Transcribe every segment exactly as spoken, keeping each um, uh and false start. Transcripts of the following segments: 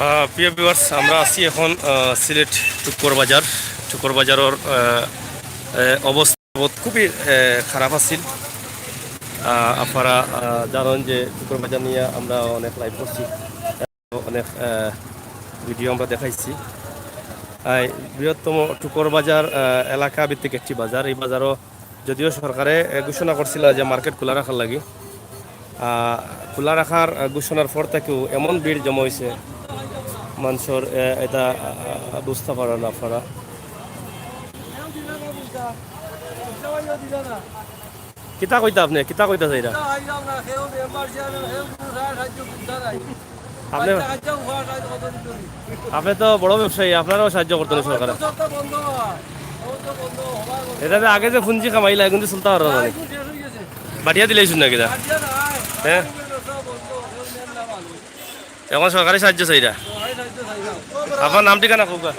আহ, প্রিয় ভিউয়ার্স, আমরা আছি এখন আহ, সিলেট টুকর বাজার। টুকর বাজারর আহ, আহ, অবস্থা বহুত খুবই আহ, খারাপ আছিল। আহ, আপনারা আহ, জানেন যে টুকর বাজার নিয়া আমরা অনেক লাইভ করছি, অনেক ভিডিও আমরা দেখাইছি। এই বৃহত্তম টুকর বাজার আহ, এলাকা ভিত্তিক একটি বাজার। এই বাজারও যদিও সরকারে আহ, ঘোষণা করছিল যে মার্কেট খোলা রাখার লাগি, আহ, খোলা রাখার আহ, ঘোষণার পর থাকিও এমন ভিড় জমা অইছে, মানষর আহ, এটা আহ, বুঝতা পারা না পারা। কিতা কইতা আপনে? কিতা কইতা চাইরা? আপনে, আপনে তো বড় ব্যবসায়ী, আপনারেও সাহায্য করতো নি সরকারে। এটা যে আগে যে পুঞ্জি কামাইলা, এখন তো চলতে পারো না। বাটিয়া দিলে শুন না কিতা? হ্যাঁ, এখন সরকারি সাহায্য চাইরা। আপনার নাম ঠিকানা কউক্কা।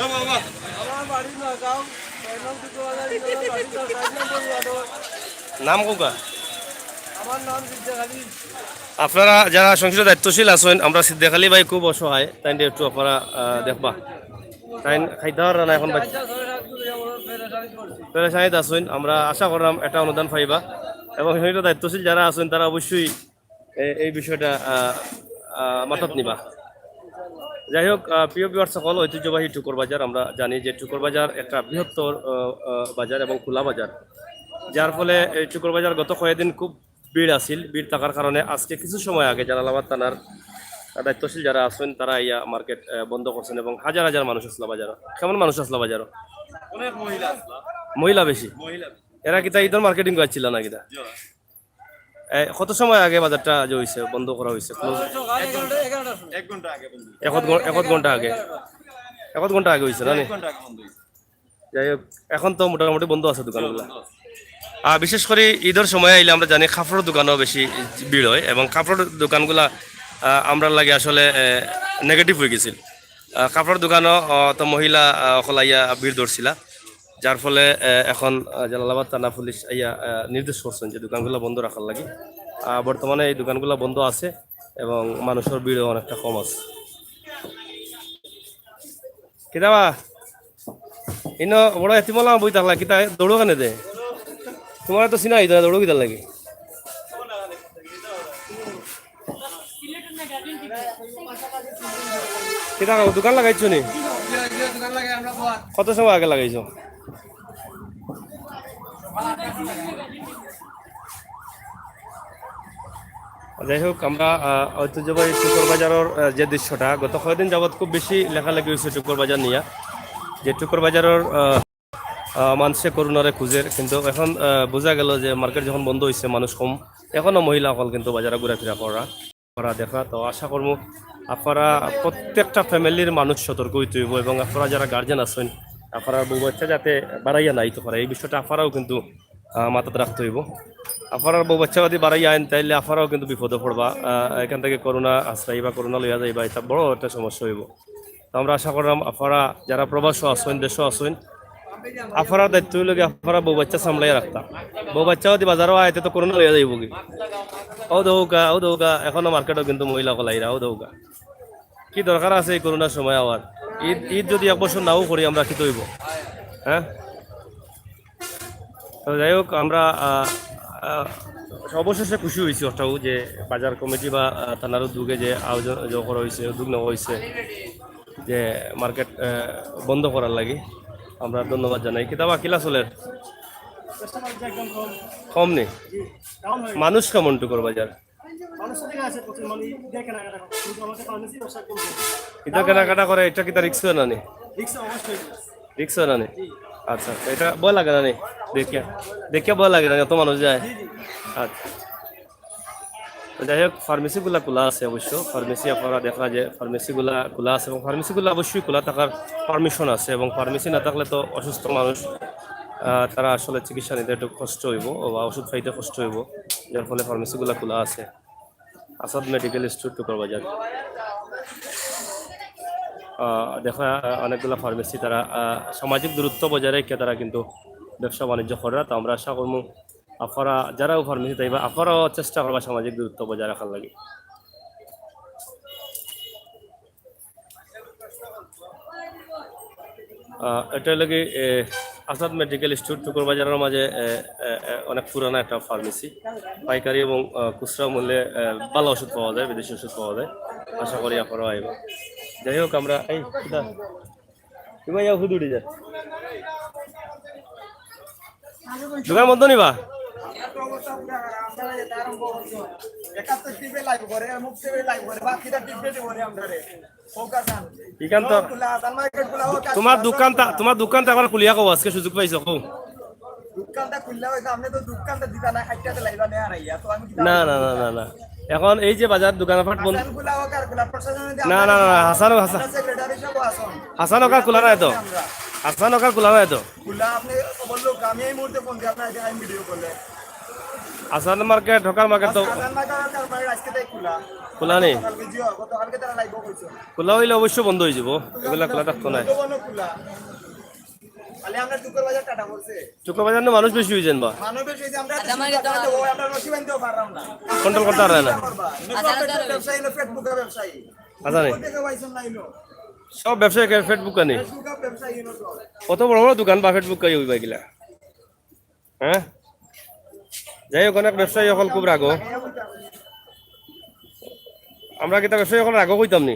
নাম কউক্কা। আপনারা যারা সংশ্লিষ্ট দায়িত্বশীল আছেন, আমরা সিদ্দিক আলী ভাই খুব অসহায়, তাইন একটু আপনারা আহ, দেখবা। তাইন খাইতা পাররা না এখন, বাচ্চা পেরেশানিত আছেন। আমরা আশা করলাম একটা অনুদান পাইবা, এবং সংশ্লিষ্ট দায়িত্বশীল যারা আছেন তারা অবশ্যই এ-, এই বিষয়টা আহ, আহ, মাথাত নিবা। যাই হোক, আহ, প্রিয় ভিউয়ার্স সকল, ঐতিহ্যবাহী টুকর বাজার, আমরা জানি যে টুকর বাজার একটা বৃহত্তর আহ, আহ, বাজার এবং খোলা বাজার, যার ফলে এই টুকর বাজার গত কয়েকদিন খুব ভিড় আছিল। ভিড় থাকার কারণে আজকে কিছু সময় আগে জালালাবাদ থানার দায়িত্বশীল যারা আছেন, তারা আইয়া মার্কেট আহ, বন্ধ করছেন এবং হাজার হাজার মানুষ আসলা বাজারো। কেমন মানুষ আসলা বাজারো? অনেক মহিলা আসলা। মহিলা বেশি? মহিলা বেশি। এরা কিতা ঈদর মার্কেটিং করছিল না কিতা? জি। এ, কত সময় আগে বাজারটা যে হইছে, বন্ধ করা হইছে? Close? সকাল এগারোটা, এগারোটার সময়। এক ঘন্টা আগে বন্ধ। এক আধ ঘ-, এক আধ ঘন্টা আগে? এগারোটা। এক আধ ঘন্টা আগে হইছে না নি? এক ঘন্টা আগে বন্ধ হইছে। যাই হোক, এখন তো মোটামুটি বন্ধ আছে দোকানগুলা। বন্ধ আছে। আর বিশেষ করে ঈদর সময় আইলে আমরা জানি কাপড়র দোকানও বেশি ভিড় হয়, এবং কাপড়র দোকানগুলা আহ, আমরার লাগি আসলে নেগেটিভ হয়ে গেছিল। আহ, কাপড়র দোকানও আহ, তো মহিলা আহ, অকল আইয়া ভিড় ধরছিলা, যার ফলে আহ, এখন আহ, জালালাবাদ থানা পুলিশ আইয়া আহ, নির্দেশ করছেন যে দোকানগুলা বন্ধ রাখার লাগি। আহ, বর্তমানে এই দোকানগুলা বন্ধ আছে এবং মানুষর ভিড়ও অনেকটা কম আছে। কিতাবা ইনো বড় এতিমলা বই থাকলা, কিতা দৌড়ো কেনে দে? তোমার তো চিনা হইতো না, দৌড়ো কিতার লাগি? কিতা দোকান লাগাইছো নি? কত সময় আগে লাগাইছো? যাই হোক, আমরা আহ, ঐতিহ্যবাহী টুকর বাজারর আহ, যে দৃশ্যটা, গত কয়েকদিন যাবত খুব বেশি লেখালেখি হয়েছে টুকর বাজার নিয়া, যে টুকর বাজারর আহ, আহ, মানষে করুণারে খুঁজের, কিন্তু এখন আহ, বোঝা গেল যে মার্কেট যখন বন্ধ হয়েছে, মানুষ কম, এখনো মহিলা অকল কিন্তু বাজারে ঘোরাফেরা করা করা দেখা। তো আশা করবো আপনারা প্রত্যেকটা ফ্যামিলির মানুষ সতর্ক হইতে হইব, এবং আপনারা যারা গার্জেন আছেন, আপনারা বউ বাচ্চা যাতে বাড়াইয়া না আইতে পারে, এই বিষয়টা আপনারাও কিন্তু আহ, মাথাত রাখতে হইব। আপনারা বউ বাচ্চা যদি বাড়াইয়া আইন, তাইলে আপনারাও কিন্তু বিপদে পড়বা। আহ, এখান থেকে করোনা আশ্রয় বা করোনা লইয়া যাইবা, এটা বড় একটা সমস্যা হইব। তো আমরা আশা করলাম আপনারা যারা প্রবাসও আছেন, দেশও আছেন, আপনারা দায়িত্ব হইল কি আপনারা বউ বাচ্চা সামলাইয়া রাখতা। বউ বাচ্চা যদি বাজারও আইতে তো করোনা লইয়া যাইব কি? ও দৌকা, ও দৌকা, এখনো মার্কেটও কিন্তু মহিলা কলাইরা, ও দৌকা। কি দরকার আছে এই করোনার সময় আবার? ঈদ, ঈদ যদি এক বছর নাও করি আমরা, কি তো হইব? হ্যাঁ? তো যাই হোক, আমরা আহ, আহ, অবশেষে খুশি হয়েছি ওটাও যে বাজার কমিটি বা আহ, থানার উদ্যোগে যে আয়োজন যে করা হয়েছে, উদ্যোগ নেওয়া হয়েছে যে মার্কেট আহ, বন্ধ করার লাগি, আমরা ধন্যবাদ জানাই। কিতাবা কিলা চলের? কাস্টমার যে একদম কম। কম নেই? জি, ডাউন হয়ে গেছে। মানুষ কেমন টুকর বাজার? মানুষ তো ঠিক আছে, প্রচুর মানুষ দিয়ে কেনাকাটা করে, কিন্তু আমাদের ফার্মেসি ব্যবসা কম চলে। ইটা কেনাকাটা করে, এটা কিতা রিক্স না নি? রিক্স অবশ্যই। রিক্স না নি? জি। আচ্ছা, তো এটা ভয় লাগে না নি? দেখিয়া, দেখিয়া ভয় লাগে না নি? অত মানুষ যায়। জি, জি। আচ্ছা। তো যাই হোক, ফার্মেসিগুলা খোলা আছে অবশ্য। ফার্মেসি আপনারা দেখা যে ফার্মেসিগুলা খোলা আছে, এবং ফার্মেসিগুলা অবশ্যই খোলা থাকার পারমিশন আছে, এবং ফার্মেসি না থাকলে তো অসুস্থ মানুষ আহ, তারা আসলে চিকিৎসা নিতে একটু কষ্ট হইব বা ওষুধ খাইতে কষ্ট হইব, যার ফলে ফার্মেসিগুলা খোলা আছে। আসাদ মেডিকেল স্টোর, টুকর বাজার। আহ, দেখা, আহ, অনেকগুলা ফার্মেসি তারা আহ, সামাজিক দূরত্ব বজায় রেখে তারা কিন্তু ব্যবসা বাণিজ্য করা। তো আমরা আশা করবো আপনারা যারাও ফার্মেসি তাইবা, আপনারাও চেষ্টা করবা সামাজিক দূরত্ব বজায় রাখার লাগি। আহ, এটা হলো কি, এ, আসাদ মেডিকেল স্টোর, টুকুর বাজারের মাঝে, এ, এ, এ, অনেক পুরানা একটা ফার্মেসি। পাইকারি এবং, আহ, খুচরা মূল্যে, আহ, ভালো ওষুধ পাওয়া যায়, বিদেশি ওষুধ পাওয়া যায়। আশা করি আপনারাও আইবা। যাই হোক, আমরা এই কিতা, কি ভাই, ওষুধ উঠে যায়। দোকান বন্ধ নিবা? একাত্তর টিভি লাইভ করে, মুখ টিভি লাইভ করে, বাকিটা টিভি করে আমরা রে। ইখান তো তোমার দোকানটা, তোমার দোকানটা আবার খুলিয়া কও, আজকে সুযোগ পাইছো, কও। দোকানটা খুললে হয়তো আপনি তো দোকানটা দিতা না, খাইতে তো লাইবা না আর ইয়া, তো আমি কি না, না, না, না, না। এখন এই যে বাজার দোকানপাট বন্ধ। হাসান খোলা হোক আর খোলা, প্রশাসন যদি না, না, না, না, হাসান, হাসান। সেক্রেটারি সব আসুন। হাসান ওকার খোলা নাই তো। আমরা। হাসান ওকার খোলা নাই তো। খোলা আপনি বললো, আমি এই মুহূর্তে ফোন দিয়ে আপনার আমি ভিডিও করলে। আসান মার্কেট, হকার মার্কেট তো আসান মার্কেট আর কারবার আজকে তাই খোলা। খোলা নেই? গতকালকে জি, গতকালকে তারা লাইভ করছে। খোলা হইলে অবশ্য বন্ধ হয়ে যাব, এগুলা খোলা থাকতো না। বন্ধ, বন্ধ খোলা। খালি আমরা টুকুর বাজার টাটা করছে। টুকুর বাজার না মানুষ বেশি হয়ে যান বা? মানুষ বেশি হয়ে যায়, আমরা আচ্ছা, মানে তো আমরা রশি বানতেও পারলাম না। কন্ট্রোল করতে পারে না। ব্যবসায়ী হলো পেট ভুকা ব্যবসায়ী। আচ্ছা, নেই। কোথা থেকে পাইছেন না এলো? সব ব্যবসায়ী ফেসবুক কানি। ফেসবুক ব্যবসায়ী হলো সব। কত বড় বড় দোকান বা ফেসবুক কাই হইবা গিলা? হ্যাঁ? যাই হোক, অনেক ব্যবসায়ী অকল খুব রাগো। আমরা কিতা ব্যবসায়ী অকল রাগো কইতাম নি?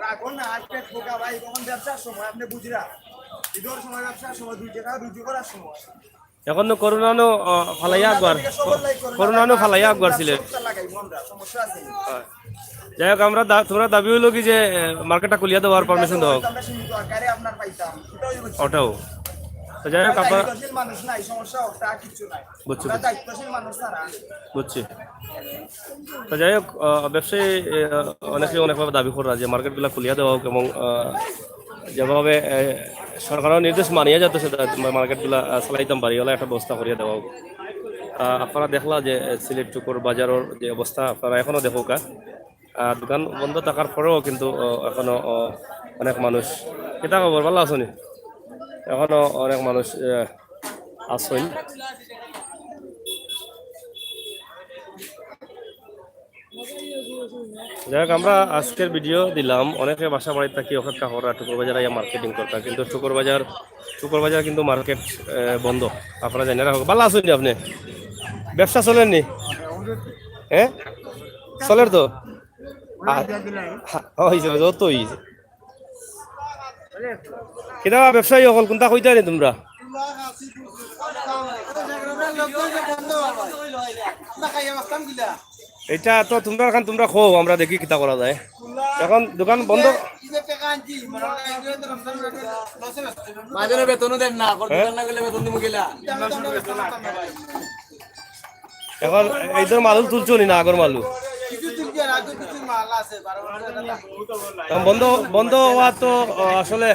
রাগো না, আজ পেট ভুকা ভাই, তখন ব্যবসার সময়, আপনি বুঝরা। ঈদের সময়, ব্যবসার সময়, দুই টাকা রুজি করার সময়। এখন তো করোনা নো, আহ, ফালাইয়া করোনা একবার, থেকে সবার লাগি করোনা করোনা নো ভাই, ফালাইয়া একবার সিলেট। সবটা লাগাইবো আমরা, সমস্যা আছে না। হ্যাঁ। যাই হোক, আমরা দা-, তোমরা দাবি হইলো কি যে, আহ, মার্কেটটা খুলিয়া দেওয়ার পারমিশন দেওয়া হোক। আমরা সীমিত আকারে আপনার পাইতাম, ওটাও হচ্ছে। ওটাও। তো যাই হোক, আমরা আপনারা দায়িত্বশীল মানুষ নাই, সমস্যা ওটা আর কিচ্ছু নাই। বুঝছি, আমরা বুঝছি। দায়িত্বশীল মানুষ তারা। বুঝছি। তো যাই হোক, আহ, ব্যবসায়ী, আহ, অনেকেই অনেকভাবে দাবি করা যে মার্কেটগুলা খুলিয়া দেওয়া হোক এবং, আহ, যেভাবে, আহ, সরকারের নির্দেশ মানিয়া যাতে সেটা মার্কেটগুলা, আহ, চালাইতাম পারি, ওলা একটা ব্যবস্থা করিয়া দেওয়া হোক। আহ, আপনারা দেখলা যে, আহ, সিলেট টুকুর বাজারের যে অবস্থা, আপনারা এখনো দেখো কা, আহ, দোকান বন্ধ থাকার পরেও কিন্তু, আহ, এখনো, আহ, অনেক মানুষ। কিতা খবর, ভালো আছো নি? এখনো অনেক মানুষ, আহ, আছইন। যাই হোক, আমরা আজকের ভিডিও দিলাম, অনেকে বাসা বাড়ি থাকি অপেক্ষা করা টুকুর বাজার আইয়া মার্কেটিং করতা, কিন্তু টুকুর বাজার, টুকুর বাজার কিন্তু মার্কেট, আহ, বন্ধ। আপনারা জানেন, রাখো, ভালো আছেন আপনি? ব্যবসা চলেননি? হ্যাঁ, চলের তো। আ-, হা-, হইছে, যত হইছে। কিতা বা ব্যবসায়ী অকল, কোনটা কইতায় নি তোমরা? এটা তো তোমরা এখন তোমরা কও, আমরা দেখি কিতা করা যায়। এখন দোকান বন্ধ। মাঝে বেতনও দেন না, এখন হ্যাঁ? দোকান না গেলে বেতন দিব কিলা? এখন এই তো মালুল তুলছো নি না, আগর মালু? কিছু তুলছি আর আগর কিছু মাল আছে, বারো মাল আছে। এখন বন্ধ, বন্ধ হওয়া তো, আহ, আসলে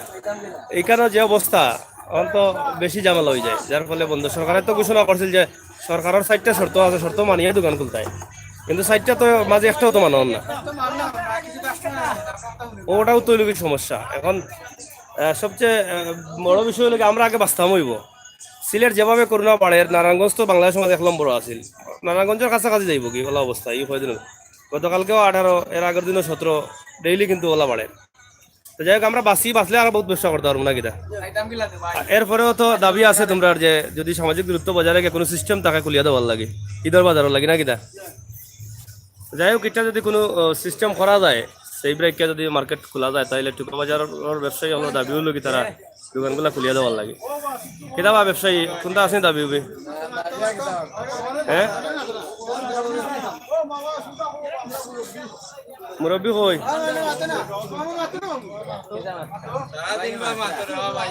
এখানে যে অবস্থা, এখন তো বেশি ঝামেলা হয়ে যায়, যার ফলে বন্ধ। সরকারের তো ঘোষণা করছিল যে সরকারের চারটা শর্ত আছে, শর্ত মানিয়ে দোকান খুলতে হয়, কিন্তু চারটা তো মাঝে একটাও তো মানন না। ওটাও তো লোকের সমস্যা। এখন, আহ, সবচেয়ে, আহ, বড় বিষয় হলো কি, আমরা আগে বাঁচতাম হইব। সিলেট যেভাবে করোনা বাড়ের, নারায়ণগঞ্জ তো বাংলাদেশের মাঝে এক নম্বর আছিল। নারায়ণগঞ্জের কাছাকাছি যাইব কি, ভালো অবস্থা, এই কয়দিন। গতকালকেও আঠারো, এর আগের দিনও সতেরো, ডেইলি কিন্তু ওলা বাড়ের। তো যাই হোক, আমরা বাঁচি, বাঁচলে আরো বহুত ব্যবসা করতে পারবো না কিতা? আর এরপরেও তো দাবি আছে তোমরা যে যদি সামাজিক দূরত্ব বজায় রেখে কোনো সিস্টেম থাকে খুলিয়া দেওয়ার লাগি, ঈদের বাজারও লাগি না কিতা? যাই হোক, এটা যদি কোনো, আহ, সিস্টেম করা যায়, সেই ব্রেকে যদি মার্কেট খোলা যায়, তাহলে টুকুর বাজারের ব্যবসায়ী আমরা দাবি হলো কি তারা দোকানগুলা খুলিয়া দেওয়ার লাগি। কিতা বা ব্যবসায়ী, কোনটা আছে দাবি হবে? হ্যাঁ? মুরব্বী কই?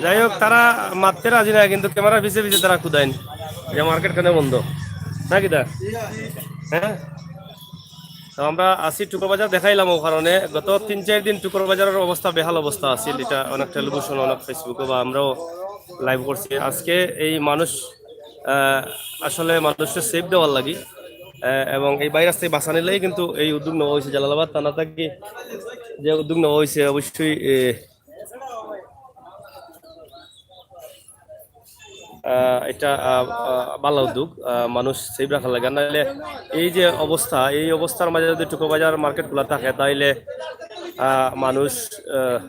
যাই হোক, তারা মাততে রাজি না, কিন্তু ক্যামেরার পিছে পিছে তারা কুদাইন যে মার্কেট কেন বন্ধ, না কিতা? হ্যাঁ, তো আমরা আছি টুকুর বাজার দেখাইলাম। ও কারণে গত তিন চার দিন টুকুর বাজারের অবস্থা বেহাল অবস্থা আছিল, এটা অনেক টেলিভিশন, অনেক ফেসবুকে বা আমরাও লাইভ করছি। আজকে এই মানুষ, আহ, আসলে মানুষকে সেফ দেওয়ার লাগি, আহ, এবং এই ভাইরাস থেকে বাঁচানির লাগি কিন্তু এই উদ্যোগ নেওয়া হয়েছে। জালালাবাদ থানা থেকে যে উদ্যোগ নেওয়া হয়েছে, অবশ্যই, এ, আহ, এটা, আহ, আহ, ভালো উদ্যোগ, আহ, মানুষ সেফ রাখার লাগে। নাহলে এই যে অবস্থা, এই অবস্থার মাঝে যদি টুকুর বাজার মার্কেট খোলা থাকে, তাইলে, আহ, মানুষ, আহ,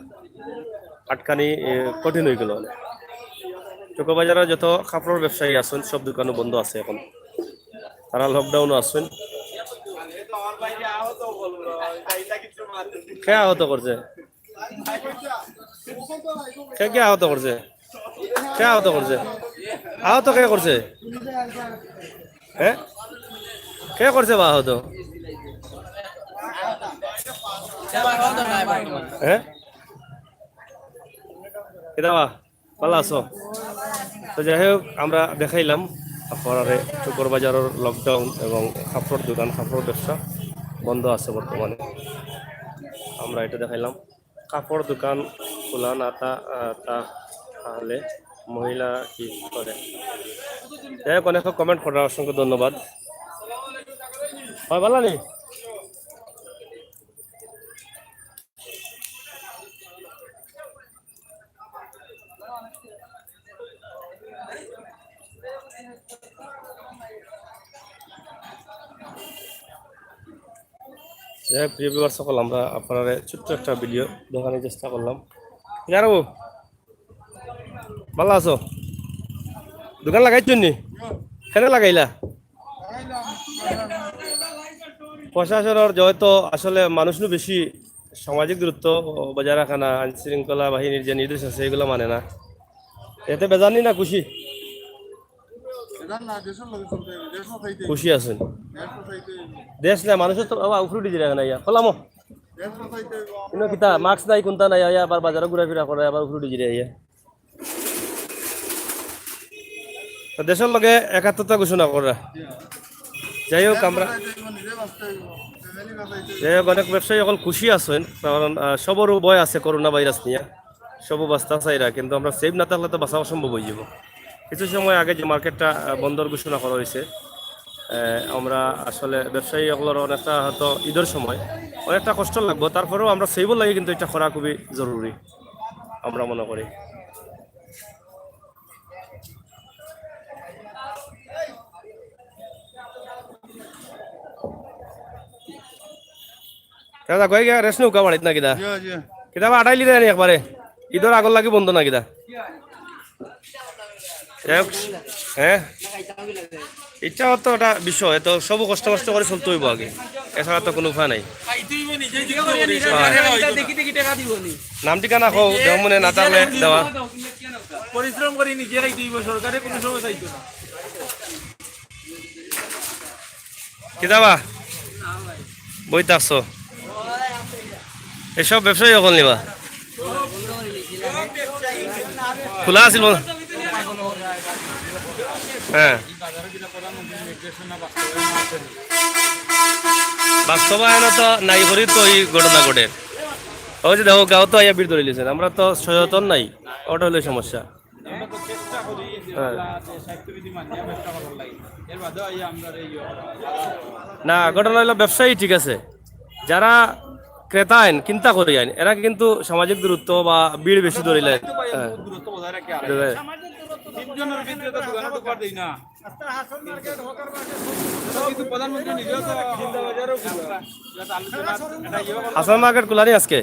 আটকানি, এ, কঠিন অই গেল অনেক। চকবাজারর যত কাপড়র ব্যবসায়ী আছইন, সব দোকানও বন্ধ আছে এখন, তারা লকডাউনও আছইন। কে আহত করছে? কে কে আহত করছে? কে আহত করছে? আহত কে করছে? হ্যাঁ, কে করছে বা আহত? হ্যাঁ, কিতা বা, ভালা আছো? তো যাই হোক, আমরা দেখাইলাম আপনারারে চকবাজারর লকডাউন এবং কাপড়র দোকান, কাপড়র ব্যবসা বন্ধ আছে বর্তমানে। আমরা এটা দেখাইলাম, কাপড়র দোকান খোলা না তা-, আহ, তা-, তাহলে মহিলা কি করে? যাই হোক, অনেকে কমেন্ট করার অসংখ্য ধন্যবাদ। হয়, ভালা নি? যাই হোক, প্রিয় ভিউয়ার্স সকল, আমরা আপনারারে ছোট্ট একটা ভিডিও দেখানোর চেষ্টা করলাম। জানো, ভালা আছো? দোকান লাগাইছো নি? কেনে লাগাইলা? প্রশাসনর যেহেতু আসলে মানুষ নু বেশি, সামাজিক দূরত্ব বজায় রাখা না, আইন শৃঙ্খলা বাহিনীর যে নির্দেশ আছে, এগুলো মানে না। এতে বেজার নি না খুশি? বেজার না, দেশের লগে চলতে হইবে, দেশ বাঁচাইতে হইবে। খুশি আছেন? দেশ বাঁচাইতে হইবে। দেশ না, মানুষের তো বাবা উপরে উঠে জিরা না ইয়া। খোলামো। দেশ বাঁচাইতে হইবে। কিন্তু কিতা, মাস্ক নাই, কোনটা নাই, আইয়া আবার বাজারে ঘোরাফেরা করে, আবার উপরে উঠে জিরা ইয়া। তো দেশের লগে একাত্মতা ঘোষণা করা। যাই হোক, আমরা, যাই হোক, অনেক ব্যবসায়ী এখন খুশি আছেন, কারণ, আহ, সবরও ভয় আছে করোনা ভাইরাস নিয়া। সবও বাঁচতা চাইরা, কিন্তু আমরা সেফ না থাকলে তো বাঁচা অসম্ভব হয়ে যাব। কিছু সময় আগে যে মার্কেটটা, আহ, বন্ধর ঘোষণা করা হয়েছে, আহ, আমরা আসলে ব্যবসায়ী সকলের অনেকটা হয়তো ঈদের সময় অনেকটা কষ্ট লাগবো, তারপরেও আমরা সেফর লাগি কিন্তু এটা করা খুবই জরুরি, আমরা মনে করি। দাদা, কই গিয়া রেশন উকা বাড়িত না কিতা? জি, জি। কিতা বা আটাইলি দেয়নি একবারে? ঈদর আগর লাগি বন্ধ না কিতা? যাই হোক, হ্যাঁ? ইচ্ছা হতো একটা বিষয়, তো সব কষ্ট মষ্ট করে চলতে হইব আগে, এছাড়া তো কোনো উপায় নাই। খাইতে হইব নিজে, নিজে করে নিজে হয়। খাইতে হইব। দেখি দেখি টাকা দিব নি। নাম ঠিকানা কও, দেহ মনে না থাকলে দেওয়া। পরিশ্রম করে নিজে খাইতে হইব, সরকারে কোনো সময় চাইতো না। কিতা বা? বই থাকছো? এসব ব্যবসায়ী অকল নিবা? খোলা আছিল বল? হ্যাঁ। বাস্তবায়ন তো নাই করি তো এই ঘটনা ঘটে। ওই যে দেখো, গাঁও তো আইয়া ভিড় ধরে লিছেন, আমরা তো সচেতন নাই, ওটা হলো সমস্যা। আমরা তো চেষ্টা করি যে হ্যাঁ। আমরা যে স্বাস্থ্যবিধি মানিয়া ব্যবসা করার লাগি। এর বাদেও আইয়া আমরা এই ইয়ে করা। না, ঘটনা হলো ব্যবসায়ী ঠিক আছে, যারা ক্রেতা আইন, কিনতা করি আইন, এরা কিন্তু সামাজিক দূরত্ব বা ভিড় বেশি ধরিলে, হ্যাঁ। দূরত্ব বজায় রাখে আর। তিনজনের ভিতরে তো দোকানে ঢুকবার দেই না। কিন্তু প্রধানমন্ত্রী নিজেও তো জিন্দাবাজারও খুলবা। হাসান মার্কেট খোলা নি আজকে?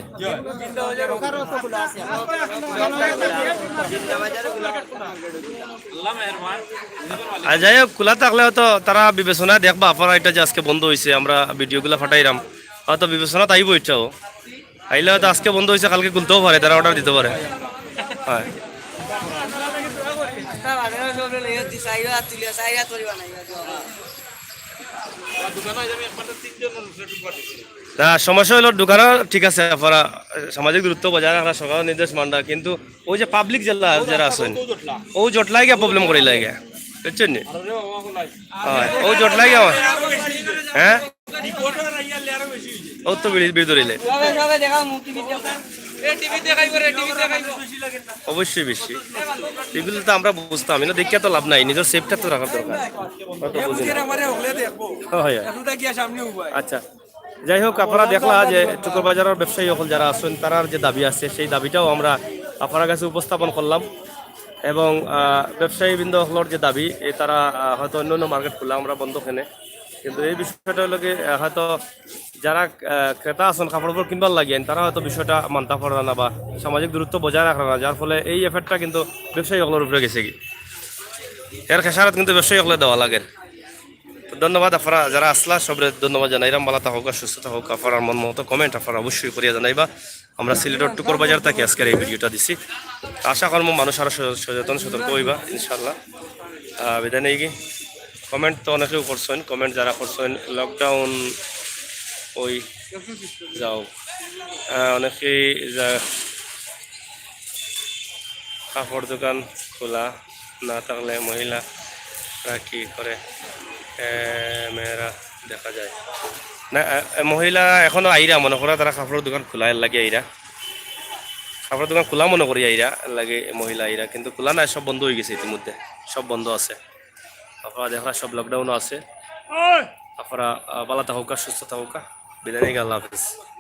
আর যাই হোক, খোলা থাকলেও তো তারা বিবেচনায় দেখবা, আপনারা এটা যে আজকে বন্ধ হইছে, আমরা ভিডিওগুলা ফাটাইরাম, হয়তো বিবেচনাত আইবো এটাও। আইলে হয়তো আজকে বন্ধ হইছে, কালকে খুলতেও পারে, তারা অর্ডার দিতে পারে। হয়। না, সমস্যা হইলো দোকানও ঠিক আছে, আপনারা সামাজিক দূরত্ব বজায় রাখা সরকারের নির্দেশ মানরা, কিন্তু ওই যে পাবলিক যারা, যারা আছেন, ও জটলা গিয়া প্রবলেম করি লাগে, বুঝছেন নি? হয়, ও জটলা গিয়া, হ্যাঁ, ও তো বিড়ি, বিড়ি ধরিলে। অবশ্যই বেশি। এগুলো তো আমরা বুঝতাম, এটা দেখিয়া তো লাভ নাই, নিজের সেফটা তো রাখার দরকার। আমরা তো বুঝি না। হয়, হয়। আচ্ছা, যাই হোক, আপনারা দেখলা যে চকবাজারর ব্যবসায়ী সকল যারা আছেন, তারার যে দাবি আছে, সেই দাবিটাও আমরা আপনার কাছে উপস্থাপন করলাম। এবং, আহ, ব্যবসায়ী বৃন্দ সকলের যে দাবি, এ, তারা, আহ, হয়তো অন্য অন্য মার্কেট খোলা, আমরা বন্ধ কেনে। কিন্তু এই বিষয়টা অইলো কি, আহ, হয়তো যারা, আহ, ক্রেতা আছইন কাপড় উপর কিনবার লাগি আইন, তারা হয়তো বিষয়টা মানতা পাররা না বা সামাজিক দূরত্ব বজায় রাখরা না, যার ফলে এই এফেক্টটা কিন্তু ব্যবসায়ী অকলর উপরে গেছেগি। এর খেসারত কিন্তু ব্যবসায়ী অকলে দেওয়া লাগের। তো ধন্যবাদ আপনারা যারা আছলা, সবরে ধন্যবাদ জানাইরাম। ভালা থাকউক্কা, সুস্থ থাকউক্কা। আপনারার মন মতো কমেন্ট আপনারা অবশ্যই করিয়া জানাইবা। আমরা সিলেটর টুকর বাজার থাকি আজকের এই ভিডিওটা দিছি। আশা করমু মানুষ আরো সচে-, সচেতন, সতর্ক অইবা ইনশাআল্লাহ। আহ, বিদায় নেইগি। কমেন্ট তো অনেকেউ করছইন, কমেন্ট যারা করছইন, lockdown ওই যাও। আহ, অনেকেই যা-, কাপড় দোকান খোলা না থাকলে মহিলারা কি করে, এ, মেয়েরা দেখা যায় না। এ, এ, মহিলা এখনো আইরা, মনে করো তারা কাপড়র দোকান খোলা, এর লাগি আইরা। কাপড়র দোকান খোলা মনে করি আইরা, এর লাগি মহিলা আইরা, কিন্তু খোলা নাই, সব বন্ধ অইগেছে ইতিমধ্যে, সব বন্ধ আছে। আপনারা দেখরা সব lockdown আছে। আপনারা, আহ, ভালা থাকউক্কা, সুস্থ থাকউক্কা। বিদায় নেইগি, আল্লাহ হাফেজ।